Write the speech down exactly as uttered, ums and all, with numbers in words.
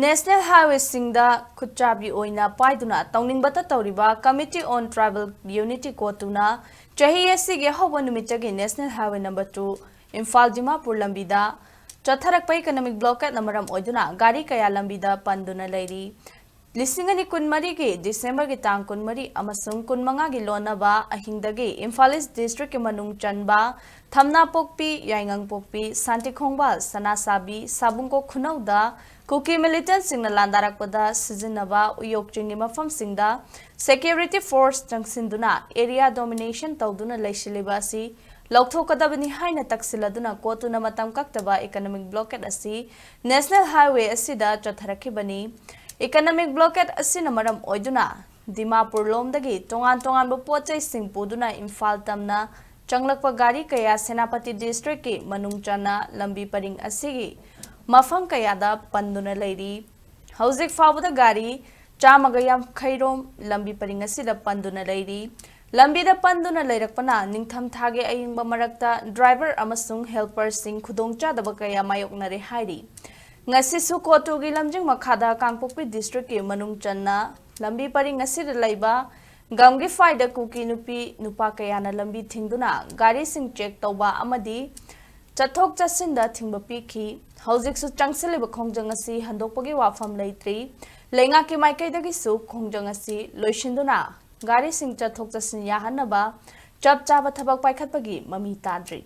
National Highwayꯁꯤꯡꯗ ꯈꯨꯠꯆꯥꯕꯤ ꯑꯣꯏꯅ ꯄꯥꯏꯗꯨꯅ ꯇꯧꯅꯤꯡꯕꯇ ꯇꯧꯔꯤꯕ Committee on Tribal Unity ꯀꯣꯇꯨꯅ ꯆꯍꯤ ꯑꯁꯤꯒꯤ ꯑꯍꯧꯕ ꯅꯨꯃꯤꯠꯇꯒꯤ National Highway number two Imphal Dimapur ꯂꯝꯕꯤꯗ ꯆꯠꯊꯔꯛꯄ economic blockadeꯅ ꯃꯔꯝ ꯑꯣꯏꯗꯨꯅ ꯒꯥꯔꯤ ꯀꯌꯥ ꯂꯝꯕꯤꯗ ꯄꯟꯗꯨꯅ ꯂꯩꯔꯤ꯫ ꯂꯤꯁꯤꯡ ꯑꯅꯤ ꯀꯨꯟꯃꯔꯤꯒꯤ ꯗꯤꯁꯦꯝꯕꯔꯒꯤ ꯇꯥꯡ ꯀꯨꯟꯃꯔꯤ ꯑꯃꯁꯨꯡ ꯀꯨꯟꯃꯉꯥꯒꯤ ꯂꯣꯟꯅꯕ ꯑꯍꯤꯡꯗꯒꯤ ꯏꯝꯐꯥꯜ ꯏꯁ ꯗꯤꯁꯇ꯭ꯔꯤꯛꯀꯤ ꯃꯅꯨꯡ ꯆꯟꯕ ꯊꯝꯅꯥꯄꯣꯛꯄꯤ, ꯌꯥꯏꯉꯪꯄꯣꯛꯄꯤ, ꯁꯥꯟꯇꯤꯈꯣꯡꯕ, ꯁꯅꯥꯁꯥꯕꯤ, ꯁꯥꯕꯨꯡꯀꯣꯛ ꯈꯨꯅꯧꯗ ꯀꯨꯀꯤ militantꯁꯤꯡꯅ ꯂꯥꯟꯗꯥꯔꯛꯄꯗ ꯁꯤꯖꯤꯟꯅꯕ ꯎꯌꯣꯛ ꯆꯤꯡꯒꯤ ꯃꯐꯝꯁꯤꯡꯗ security force ꯆꯪꯁꯤꯟꯗꯨꯅ area domination ꯇꯧꯗꯨꯅ ꯂꯩꯁꯤꯜꯂꯤꯕ ꯑꯁꯤ ꯂꯧꯊꯣꯛꯀꯗꯕꯅꯤ ꯍꯥꯏꯅ ꯇꯛꯁꯤꯜꯂꯗꯨꯅ ꯀꯣꯇꯨꯅ ꯃꯇꯝ ꯀꯛꯇꯕ economic blockade ꯑꯁꯤ National Highway ꯑꯁꯤꯗ ꯆꯠꯊꯔꯛꯈꯤꯕꯅꯤ꯫ Economic blockade ꯑꯁꯤꯅ ꯃꯔꯝ ꯑꯣꯏꯗꯨꯅ ꯗꯤꯃꯥꯄꯨꯔ ꯂꯣꯝꯗꯒꯤ ꯇꯣꯉꯥꯟ ꯇꯣꯉꯥꯟꯕ ꯄꯣꯠ ꯆꯩꯁꯤꯡ ꯄꯨꯗꯨꯅ ꯏꯝꯐꯥꯜ ꯇꯝꯅ ꯆꯪꯂꯛꯄ ꯒꯥꯔꯤ ꯀꯌꯥ ꯁꯦꯅꯥꯄꯇꯤ districtꯀꯤ ꯃꯅꯨꯡ ꯆꯟꯅ ꯂꯝꯕꯤ ꯄꯔꯤꯡ ꯑꯁꯤꯒꯤ ꯃꯐꯝ ꯀꯌꯥꯗ ꯄꯟꯗꯨꯅ ꯂꯩꯔꯤ꯫ ꯍꯧꯖꯤꯛ ꯐꯥꯎꯕꯗ ꯒꯥꯔꯤ ꯆꯥꯝꯃꯒ ꯌꯥꯡꯈꯩ ꯔꯣꯝ ꯂꯝꯕꯤ ꯄꯔꯤꯡ ꯑꯁꯤꯗ ꯄꯟꯗꯨꯅ ꯂꯩꯔꯤ꯫ ꯂꯝꯕꯤꯗ ꯄꯟꯗꯨꯅ ꯂꯩꯔꯛꯄꯅ ꯅꯤꯡꯊꯝꯊꯥꯒꯤ ꯑꯌꯤꯡꯕ ꯃꯔꯛꯇ driver ꯑꯃꯁꯨꯡ helperꯁꯤꯡ ꯈꯨꯗꯣꯡꯆꯥꯗꯕ ꯀꯌꯥ ꯃꯥꯌꯣꯛꯅꯔꯦ ꯍꯥꯏꯔꯤ꯫ ꯉꯁꯤꯁꯨ ꯀꯣꯇꯨꯒꯤ ꯂꯝꯖꯤꯡ ꯃꯈꯥꯗ ꯀꯥꯡꯄꯣꯛꯄꯤ districtꯀꯤ ꯃꯅꯨꯡ ꯆꯟꯅ ꯂꯝꯕꯤ ꯄꯔꯤꯡ ꯑꯁꯤꯗ ꯂꯩꯕ ꯒꯝꯒꯤ ꯐꯥꯏꯗ ꯀꯨꯀꯤ ꯅꯨꯄꯤ ꯅꯨꯄꯥ ꯀꯌꯥꯅ ꯂꯝꯕꯤ ꯊꯤꯡꯗꯨꯅ ꯒꯥꯔꯤꯁꯤꯡ check ꯇꯧꯕ ꯑꯃꯗꯤ ꯆꯠꯊꯣꯛ ꯆꯠꯁꯤꯟꯗ ꯊꯤꯡꯕ ꯄꯤꯈꯤ꯫ ꯍꯧꯖꯤꯛꯁꯨ ꯆꯪꯁꯤꯜꯂꯤꯕ ꯈꯣꯡꯖꯪ ꯑꯁꯤ ꯍꯟꯗꯣꯛꯄꯒꯤ ꯋꯥꯐꯝ ꯂꯩꯇ꯭ꯔꯤ꯫ ꯂꯩꯉꯥꯛꯀꯤ ꯃꯥꯏꯀꯩꯗꯒꯤꯁꯨ ꯈꯣꯡꯖꯪ ꯑꯁꯤ ꯂꯣꯏꯁꯤꯟꯗꯨꯅ ꯒꯥꯔꯤꯁꯤꯡ ꯆꯠꯊꯣꯛ ꯆꯠꯁꯤꯟ ꯌꯥꯍꯟꯅꯕ ꯆꯞ ꯆꯥꯕ ꯊꯕꯛ ꯄꯥꯏꯈꯠꯄꯒꯤ ꯃꯃꯤ ꯇꯥꯗ꯭ꯔꯤ꯫